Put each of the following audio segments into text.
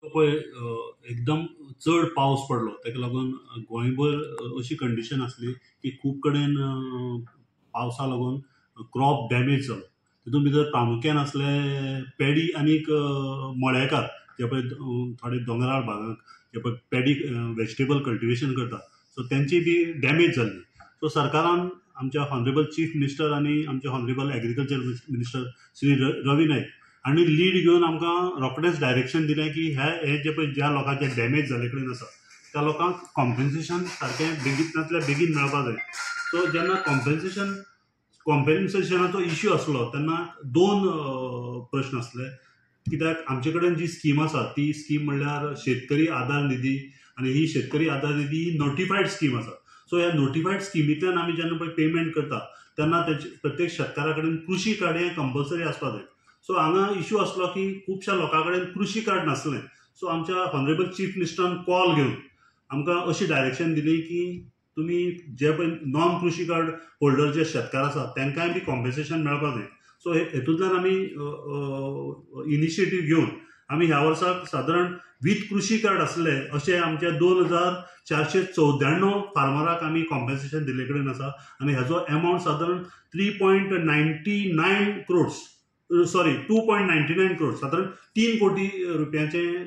पळय एकदम चड पावस पडलो, ताका लागून गोंयभर अशी कंडिशन आसली की खूब कडेन पावसा लागून क्रॉप डॅमेज जालो. तितून भितर प्रामुख्यान आसले पेडी आनीक मळेकार, जे पळय थोडे दोंगराळ भागाक जे पळय पेडी वेजिटेबल कल्टिवेशन करता, सो तेंची बी डॅमेज जाल्ली. सो सरकारान आमच्या हॉनरेबल चीफ मिनिस्टर आनी आमचे honourable agriculture minister Shri Ravi Naik हांणी लीड घेवन आमकां रोखडेंच डायरेक्शन दिलें की हे जे पळय ज्या लोकांचे डॅमेज जाल्ले कडेन आसा त्या लोकांक कॉम्पेन्सेशन सारकें बेगीनांतल्या बेगीन मेळपाक जाय. सो जेन्ना कॉम्पेन्सेशनाचो इश्यू आसलो तेन्ना दोन प्रश्न आसले, कित्याक आमचे कडेन जी स्कीम आसा ती स्कीम म्हणल्यार शेतकरी आदार निधी, आनी ही शेतकरी आदार निधी ही नोटिफायड स्कीम आसा. सो ह्या नोटिफायड स्किमींतल्यान आमी जेन्ना पळय पेमेंट करता तेन्ना तेजे प्रत्येक शेतकारा कडेन कृशी कार्ड हें कंपल्सरी आसपाक जाय. सो हांगा इश्यू आसलो की खुबश्या लोकां कडेन कृशी कार्ड नासलें. सो आमच्या हॉनरेबल चीफ मिनिस्टरान कॉल घेवन आमकां अशी डायरेक्शन दिली की तुमी जे पळय नॉन कृशी कार्ड होल्डर जे शेतकार आसा तांकांय बी कॉम्पेन्सेशन मेळपाक जाय. सो हेतूंतल्यान आमी इनिशिएटीव घेवन आमी ह्या वर्साक सादारण वीथ कृशी कार्ड आसले अशे आमचे 2494 फार्मराक आमी कॉम्पेन्सेशन दिल्ले कडेन आसा, आनी हेजो एमावंट सादारण 3.99 क्रोड्स, सॉरी 2.99 क्रोड्स, सादारण 3 कोटी रुपयांचें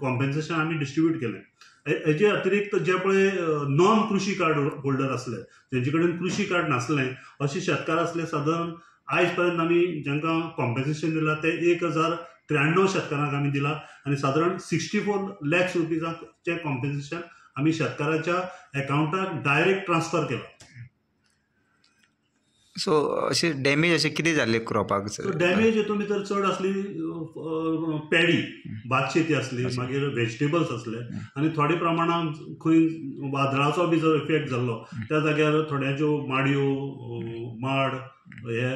कॉम्पेन्सेशन आमी डिस्ट्रिब्यूट केलें. हेजे अतिरिक्त जे पळय नॉन कृशी कार्ड होल्डर आसले, जेंचे कडेन कृशी कार्ड नासलें अशे शेतकार आसले, सादारण आयज पर्यंत आमी जांकां कॉम्पेन्सेशन दिलां ते 1093 शेतकारांक आमी दिला, आनी सादारण 64 लॅक्स रुपीजाचें कॉम्पेन्सेशन आमी शेतकाराच्या एकावंटाक डायरेक्ट ट्रान्सफर केलां. सो अशें डॅमेज अशें कितें जाल्लें क्रॉपाक? डॅमेज हितून भितर चड आसली पेडी, भात शेती आसली, मागीर वेजिटेबल्स आसले, आनी थोडे प्रमाणान खंय वादळाचो बी जो इफेक्ट जाल्लो त्या जाग्यार थोड्यांच्यो माडयो, माड हे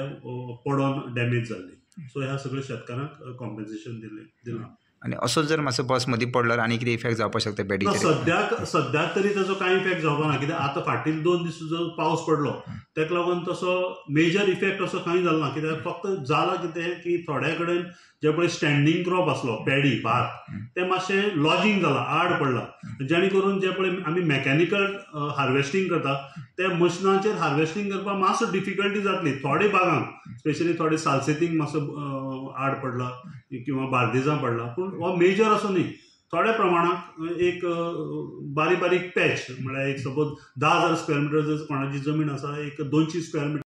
पडोन डॅमेज जाल्ली. सो ह्या सगळ्या शेतकारांक कॉम्पेन्सेशन दिलां. आनी असो जर मातसो पावस मदीं पडलो आनी कितें इफेक्ट जावपाक शकता पेडीचेर? सद्याक तरी ताचो कांय इफेक्ट जावपा ना, कित्याक आतां फाटील 2 दीस जो पावस पडलो ताका लागून तसो मेजर इफेक्ट असो खंय जालो ना. कित्याक फक्त जाला कितें की थोड्या कडेन जे पळय स्टँडींग क्रॉप आसलो पेडी भात तें मातशें लॉजींग जालां, आड पडलां, जेणे करून जे पळय आमी मॅकॅनिकल हार्वेस्टींग करता ते मशिनाचेर हार्वेस्टींग करपाक मातसो डिफिकल्टी जातली थोडे भागांक, स्पेशली थोडे सालसेतींक मातसो आड पडला किंवा बार्देजां पडला, पूण हो मेजर असो न्ही. थोड्या प्रमाणांत एक बारीक बारीक पॅच, म्हळ्यार एक सपोज 10,000 स्क्वेअर मिटर जर कोणाची जमीन आसा, एक 200 स्क्वेअर मिटर